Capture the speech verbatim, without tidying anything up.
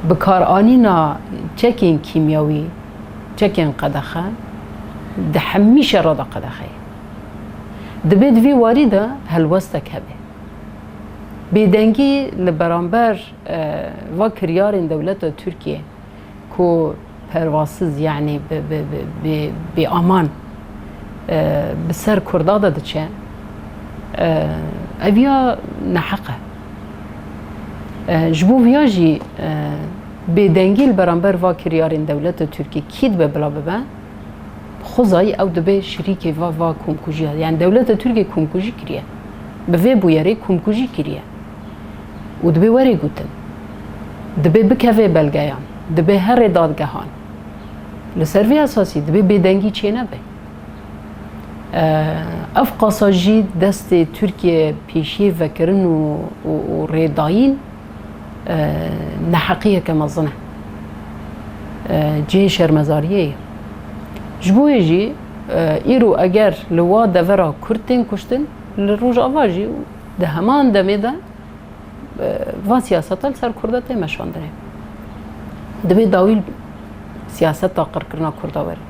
Bikaranîna çekên kîmyawî, çekên qedexe, di hemî şera de qedexe ye. Dibe di vî warî de helwestek hebe. Bêdengî li beramber, e, va kiryarên dewleta Tirkiyê ku pervasiz, yanî bi, bi, bi, bi, bi aman, e, bi ser Kurda de diçe, e, ev ya neheq e. E, ji bo viya jî, e, bêdengî li beramber va kiryarên dewleta Tirkiyê kî dibe bila bibe, bi xwezayî ew dibe şirîkê va, va komkujiya. Yani dewleta Tirkiyê komkujî kiriye. Bi vê bûyerê komkujî kiriye. Û dibe were gotin. Dibe bikeve belgeyan. Dibe here dadgehan. Li ser vê esasî dibe bêdengî çênebe. Ev qasa jî destê Tirkiye pêşiyê vekirin û, û, û rêdayîn, e, neheqiyeke mezin e. E, cihê şermezariyê ye. Ji bo wê jî, e, îro eger li wa devera Kurd tên kuştin, li Rojava jî û di heman demê de, e, va siyaseta li ser Kurda tê meşandinê. Divê dawî siyaseta qirkirina Kurda were.